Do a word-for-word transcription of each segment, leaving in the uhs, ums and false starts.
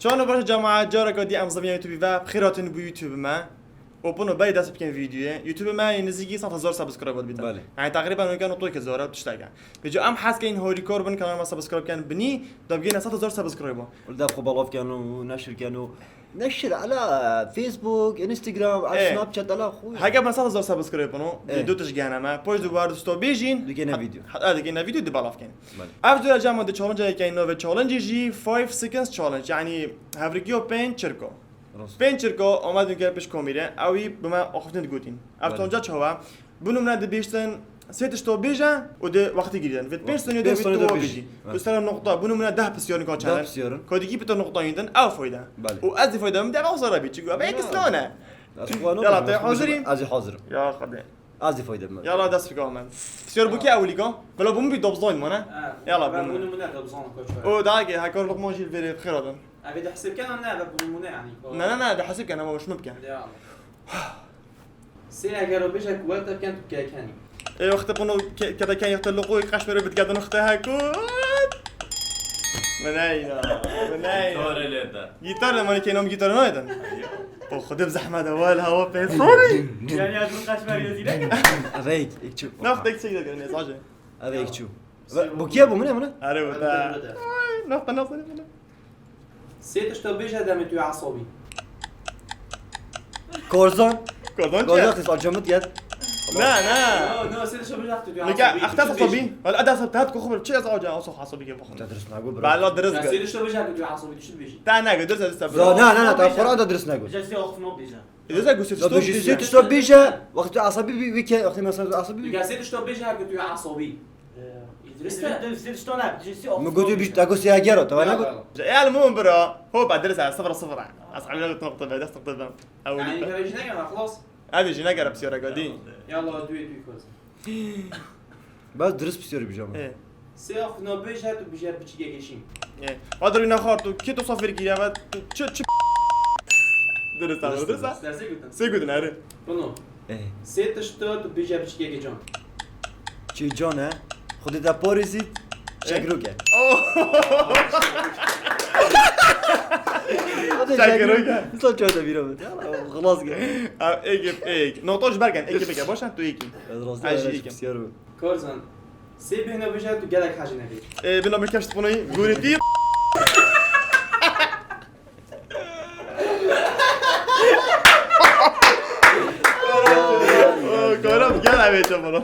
Çano baş cemaat, careka dî em zivîna YouTube ve, bi xêr hatin bo YouTube me. Û pino berî dest bikin videoyê. YouTube me yê nizîkî sed hezar subscriber bîtin. Belê. Yani teqrîben weke notoyeke zor e, tişteke. Vêca em hez keyin harîkar bin, kanala me subscribe ken binî, da bigihîne sed hezar subscriber. Û dev xwe belav ken û neşir ken û neşir ala Facebook, Instagram, ala Ê. Snapchat, ala xwe. Heke me sed hezar subscribe bino, Ê. Dê du tişt gene me. Poş di war du sto bêjîn. Dikene Hat-, video. hat-, ha, dikene video, di belav ken. Belê. Ev cure cema di challenge yekî navê challenge jî five seconds challenge. Yani hevrikiyo pênc çirko. Rast. Pênc çirko, Ahmet Nûker pişt komîre, ew ê bi me axiftin digotin. Ev Belê. Tonca çawa? Bi nimûne dibêjtin sê tişto bêje û di wextî girîtin. Vêt pênc Pênc saniye de saniye vêt de tu bêjî. Bêjî. Evet. Tu sera noqta, bi nimûne deh pisyarî ka Deh çanin. Pisyarî. Ka dikî pito noqta yîndin, ew fayda. Belê. Û ez di fayda min de ew zara bî, çi got, ev Ya. X nane. Ez xwe Yala, te hazirî? Ez ê hazir im. Ya Xwedê. Ez ê fayde bim. Yala, dest bike min. Pisyar bû ki ewilî ka? Bila bû min bî dobzan mane. Ha, Yala, ben bû min. Bunu mu ne dobzan koç ver. O daha ki, hekar Luqman jî verê xêr adin. Abi de hesap ken ne, ben bunu mu ne yani? Ne, ne, ne, de hesap ken ama hoş mu biken? Ya. Sê eger o bêje ku wek te ken tu kekenî. Ê wextê bûno ke-, kete ken yexte loqoyê qeşmerê bidgedin wexte hekû. Min neyna, min neyna. Gîtarê lê de. Gîtar de, mani kênam gîtar nayden. O Xwedê bi zehmet e, wal hawa pê sorry. Yani ya dur kaç ver yazıyla. Eve ek, ek çu. Nafta ek çek de ne zaje. Eve ek çu. Bu kiye bu, mu ne, mu ne? Are bu da. Ay, nafta nasıl ne? Sê tişta bêje demê tu yê esabî. Korzan. Korzan çi? Korzan xis acamit yet. Na, na. No, no, sê tişta bêje tu yê Nika, esabî. Axta sabî. Wala ada sab tat ko xubr çi ez aca aso hasabi ke baxın. Te dirist nago bro. Bala dirist. Ya sê tişta bêje tu yê esabî, tu çi dibêjî? Ta nago, dirist ez sabî. Za, na, na, na, ta fora da dirist nago. Bêje sê axfina bêje. Êza ku sê tişto bêje. Sê tişto bêje. Wextê tu esabî bî, wî ke, wextê mesela tu esabî bî. Nika sê tişto bêje ku tu yê esabî. Dirist e? Sê tişto ne, sê axfina. Min gotu bî, ta ku sê agero, ta ne got. Ya, ya. Ê, al mum bro. Hopa, dirist e, sıfır sıfır. Asabî ne nokta be, dest nokta be. Yani, kare jine gel, xlas. Abi jine gel, psiyora gadi. Yalla, duê duê koz. Bas dirist pisyarî bijama. Ê. Sê axfina bêje tu bêje biçîkekê şîn. Ê. Adir wî nexar tu kê tu safir kiriye ve tu çi, çi. Dirist abi, dirist abi. Sê gotin. Sê gotin, erê. Bunu. Ê. Sê tişta tu bêje biçîkekê can. Çi can e? Xwedê te parêzît, çek roke. Oh. Çek roke. Misal çawa te bîra min. Xlas ge. Ê, êk, êk. Nokta ji ber ken, êk, êk, baş e, tu êkî. Ez rastî Ez jî êk. Pisyar bû. Korzan. Sê bêhna bêje tu gelek hecî nebî. Ê, bina min keşt bunayî, gurî tî. Karam gel eve çabala.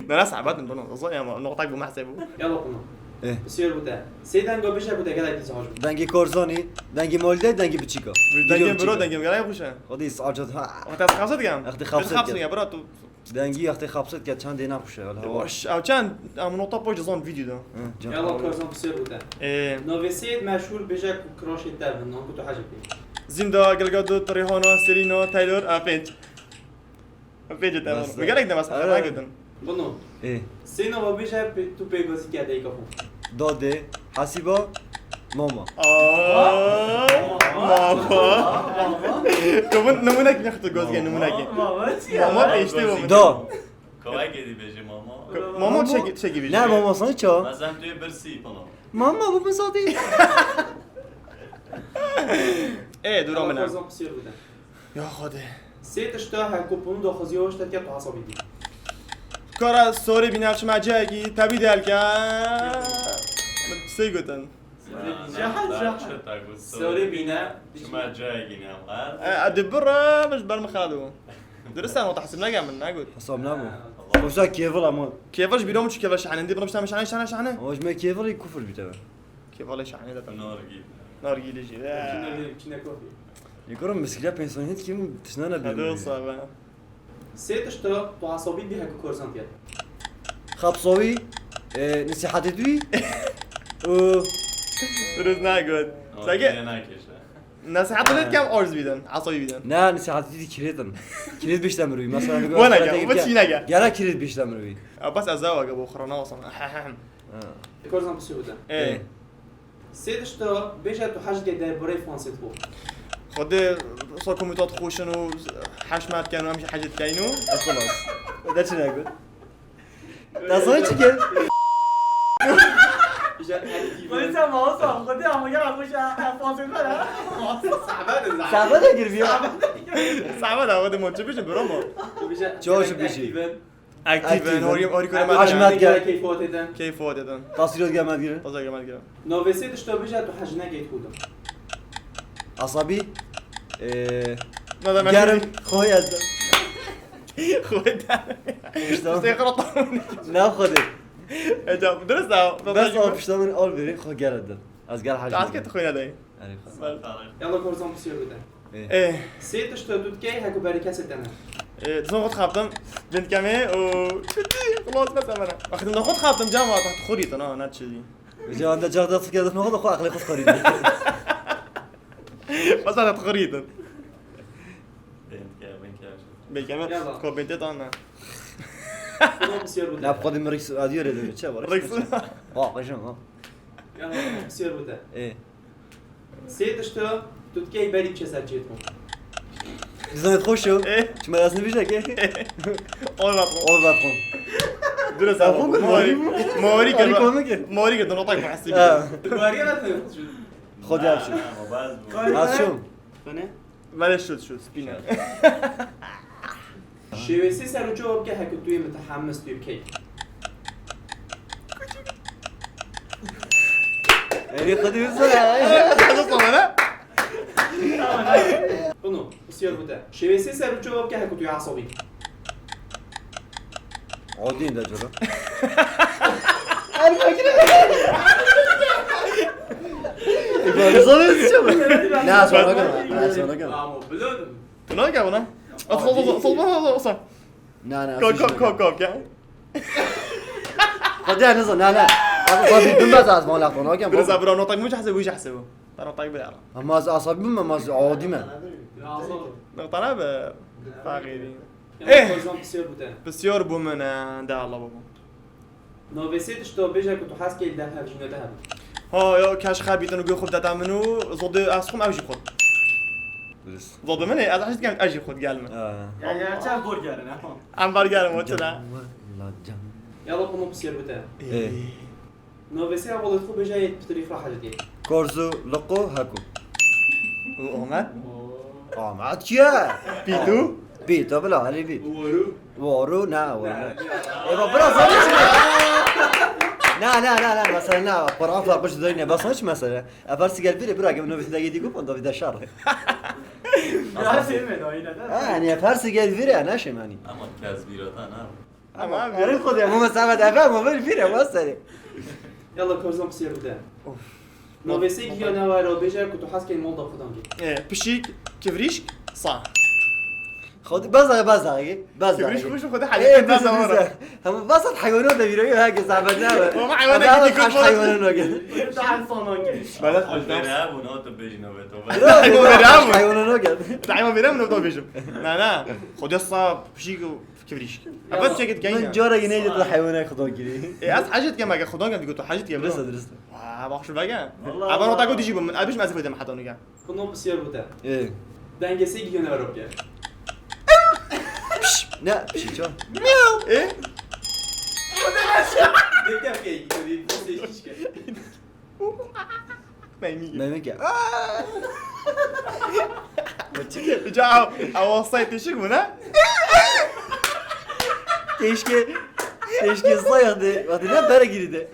Ne nasıl abat bunu? Uzun ya ama nokta bu mahse bu. Yalla bunu. Eh. Siyar bu te. Sê denga bêje bu te gelek dîsa hocam. Dengê Korzanî, dengê Molde, dengê Biçîka. Dengê bro, dengê gelek kuşa. Hadi is acad ha. O tas xapsat gam. Axte xapsat gam. Bro tu. Dengî yaxtê xapset ke çendê nexweş e, wala. Baş, ew çend, em nota poj zon video da. Hı, can. Yalla Korzan pisyar bû te. Ee. Navê sê meşhur bêje ku crushê te bin, nan ku tu hecê pê. Zinda, Gal Gadot, Rihanna, Selena, Taylor, a pênc. A pênc te. Bas, me gerek de bas, evet. Xetan gidin. Bunu. Ee. Sê nava bêje pê, tu pê gazî ke deyka xwe. Dade, Hasiba, Mama. Aa, mama. Mama. Mama. Komut numunek nextu gozge numunek. Mama, mama, çi ya? Mama pêştê bu. Do. Kawayê dibêje mama. Mama çek, çekî bêje. Ne, mama sana ço? Mezen tu yê birsî pano. Mama, bu min zat e. Ê, dûra min e. Kozan pisir bide. Ya Xwedê. Sê tişta her ku punu daxwaziya hoş derket tu hesabî dî. Kara sorê bîne çima cayekî tebî derke. Min sê gotin. Sorê bîne. Caha, caha. Sorê bîne. Çima cayekî ne var? E, edi bira, biş ber mixadu. Dirist e, o tahsil nege min, negot. Hesab nabû. Yoksa kêvil ama. Kêvil ji bîra min çû, kêvil şahin. Dî bira şahin, şahin, şahin, şahin. O ji me kêvil kufir bî tebe. Kêvalê şahinê de. Nargîl. Nargîlê jî. Çine, çine kofî. Yekoro miskile pênc saniye dikim, tişna ne Hadi bîrim. Olsa be. Sê tişta tu asabî bî hek Korzan diye. Xapsawî, e, nesihatê dûî. Û Dirist nagot. Sage. Nargîlê nakêşe. Nesihat lê dikem arz bidin, asabî bidin. Ne, nesihat dî kirêtin. Kirêt bişte mirûî. Mesela, Wana gel, bu çîne gel. Gera kirêt bişte mirûî. Bas ez ewa gel bu xirana olsa. Korzan pisî bide. Ê. Sê tişta bêje tu hej dike derbarê fansê xwe. Xwedê sor komîtat xweşin û heşmet ken û em jî hecê dikeyn û. Xilas. De çi negot? Te sana çi ket? Wê sen masa, xwedî ama gel xweş, e, e, fazla ver, ha. Sabe de zaten. Sabe de gir bir. Sabe de, hadi monçu biçim, bro mu? Tu bije. Çoğu şu bije. Aktiven. Aktiven, hori, hori kore Aşmet ma. gel. Keyf hote den. Keyf hote den. Tasir Özgen Medgiri. Taza gelmez gel. Novesê dişto bije tu hej neke tu da. Asabi. Eee. Ne demek? Gerim. Koyazda. Xwedî. İşte. İşte xrata. Ne xwedî. Ecab, dürüst ha. Bes o pişta min al verin xo gel edin. Az gel hacı. Az ke tu xwedî dey. Yani. Yalla korzan pisiyor bide. Eh. Sê tişto tu dikey heku berî kesê te ne. Eh, dizon xwed xaptim. Bin kemê û. Xlas bes emene. Wextim de xwed xaptim cam wa taht xurîtin ha, ne çi. Rica anda cağda sıkıya da ne oldu xo aklı xo xorî. Bas ana xurîtin. Bin kemê. Yalla. Ko bin te tan ne. Korzan pisiyor bide. Ne bu kadar mırık adiyor edin. Çe var. Rıksın. Ha, kaçın ha. Yalla pisiyor bide. E. Sê tişto tu dikey berî biçe ser cêt xwe. Güzel hoş o. E. Çima yazını bir şey ki. Ol bak. Ol bak. Dürüst Ya, abi. bu kadar Mori. mı? Mori Harika gel. olmak ya. Mori gel. Nota koyasın. Ha. Var ya ben. Xwedî hevşin. Hevşin. Fene. Vele şu şu spine. Şêwêsê ser û çawa bike heke tu yê mitehemmis tu yê bikey. Erê xwedî wisa ya. Hadi sana ne? Bunu, pisiyor bide. Şêwêsê ser û çawa bike heke tu yê esabî. Odin de cura. Her makine. İbrahim sana ne diyeceğim? Ne sonra gel. Ne sonra gel. Ama biliyordum. Tu ne gel buna? At sol sol sol sol sol. Ne ne. Ko ko ko ko gel. Hadi ne zaman ne ne. Abi bin ben az bana laf ona gel. Biraz abra nota mı cahse bu cahse bu. Tara tay bir ara. Ama az asabim ama az odime. Lazım. Nota ne be? Fagiri. Eh. Korzan pisiyor bide. Pisiyor bu mene de Allah baba. Novesê tişto bêje ku tu hez key der hevjîne de hebin. Ha ya kaş xebîtin û guh xwe deta min û zodê ez xwim ew jî xwim. Dürüst. Zodê min ê ez eşit kem ew jî xwe gel min. Ha. Yani gerçek gor gelin ama. Em bar gelin o çi ne? La can. Yala bunu pisiyor bide. Ê. Novesê hevalê xwe bêje yê pitirî xwe hecdê. Korzu, Loko, Hako. Omet. Amat kiye? Pîtu. Bî, tabi la, hani bî. Uwaru. Waru, na, waru. E bak biraz zor. Na na na na, mesela na, Kur'an farklı şey ne, bas hiç mesela. E farsi gel biri bırak bunu bir de yedi kupan da bir de şar. Ya sevmedi o yine de. Ha, yani farsi gel biri ya, ne şey yani. Ama kezbiratan ha. Ama abi. Arif kodu ya, bu mesela da ben bu bir biri var seni. Yala korzan pisiyor bide. Novesê giya ne var o bêje ku tu hez key mol da xudan ki. E, pişik, kivrîşk, sa. Xwedî bes daxî, bes daxî, bes daxî. Kivrîşk xweş xwedî Ê, heyet bes ne daxî. var. Hema bes daxî heywanat da vîre, heke zehmet ne be. Ama heywana Ama gidî kaç kurban. Heywanat o gel. Bir daha insandan geliş. Bela Bera bu ne o tu bêjî navê to. Bera bu. Kaç Heywanat o gel. Daima verem ne to bêjim. Na na. Xwedî sa pişik û kivrîşk. Evet çeket Ben kenya. cara yine yedim heywana xudan kiri. E, ez hecet kem ege xudan kem digo tu hecet kem. Dürüst, dürüst. Wa bak şu bege. Vallahi Ama o Allah. tago diji bu. Abi şimdi ezifledim hatta onu gel. Bunu pisiyor bide. Ee, Dengesê giya ne var o pisiyor. ne? Bir şey çok. E? Dikkat ki gidiyor bir ses çıkıyor. Meymi. Meymek ya. Ca av avasay teşik bu ne? Keşke, keşke sayardı. Hadi ne bere girdi.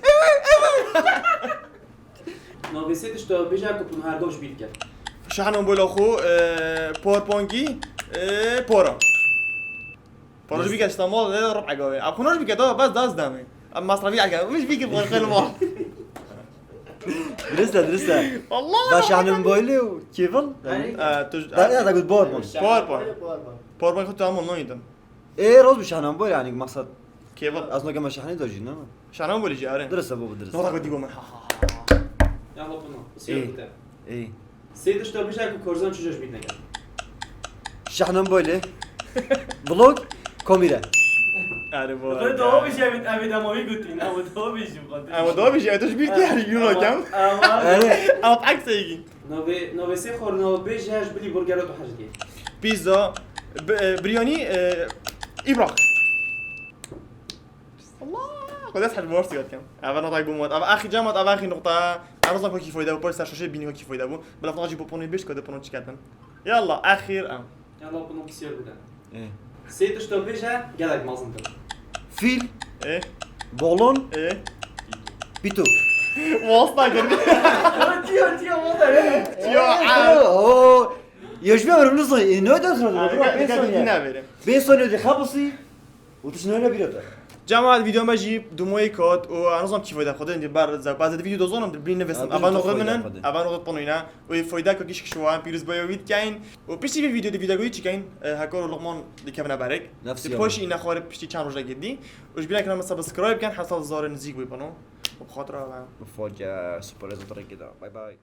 Novesê tişto bêje ku bunu her doş bir gel. Şahno bolo xu e, por pongi e, poro. Poro ji bî İstanbul e rub'a gavê. Ab xu noj bike to bes daz dame. Ab masrafî ege. Wî bî ki xwe xel mal. Dürüst de, dürüst de. Allah. Da şahnim böyle kevin. E, tu Da ya da gut bor bor. Por por. Por por xu tamam no yedim. E roz bir şahnim böyle yani maksat. Kevin. Aslında kema şahni de jin ama. Şahno bolo ji are. Dürüst bu, bu dürüst. No da digo men. Yala bunu pisiyor Ê. Bide. Ey. Sê tişto bêje ku korzan çijoş bît neke. Şahnem böyle. Vlog, komire. Yani bu. Xwe dawa bijî, evet, evet, ama wî gotin, ama dawa bijî. Ama dawa bijî, evet, bir diğer yürü hakem. Ama Yani Ama pek sevgi. Navê, navê sê xornava bêje ji bilî burgero tu hej diye. Pizza, b- e, biryani, e, ibrak. Allah. Xwedê ez hej borsi gat kem. Ava nota bû mot. Ava axî camat, ava axî nokta. Arıza kokî foyda bu, polis şaşe bini kokî foyda bu. Bela fazla bu ponu beş kode ponu çıkartın. Yalla axîr am. Yalla bunu pisiyor bir de. E. Seyit işte bir şey gelek mazındır. Fil, E, balon, e. pito. Wasta girdi. Tiyo tiyo o da ya. Ya. Oo. Ya ji bir ömrümüz ne? E, ne ödüyorsun? Abi, Dur, ben ben de sonya. Yine verim. Ben sonya de kapısı. O tişin öyle bir öte. Cemaat, videoma jî dumoyê kot û ez nizam kî foyda xwe din, bar ze bazı video dozonim, bir biline vesim. Abi, Ava çok noxre foyda minin, xwe din. ava noxre ponuyna. Û foyda ka kişk şuan, pîroz bayo wît kayn. Û piştî vî video di video goyî çikayn, e, Hekor û Luqman dikevine berek. Nefsi Di poş îne xwar piştî çend roja girdi. Û ji bîra kiran me subscribe kan, hesal zare nizîk bû pano. Û bi xatira ve. Foca super rezultat rekida. Bye bye.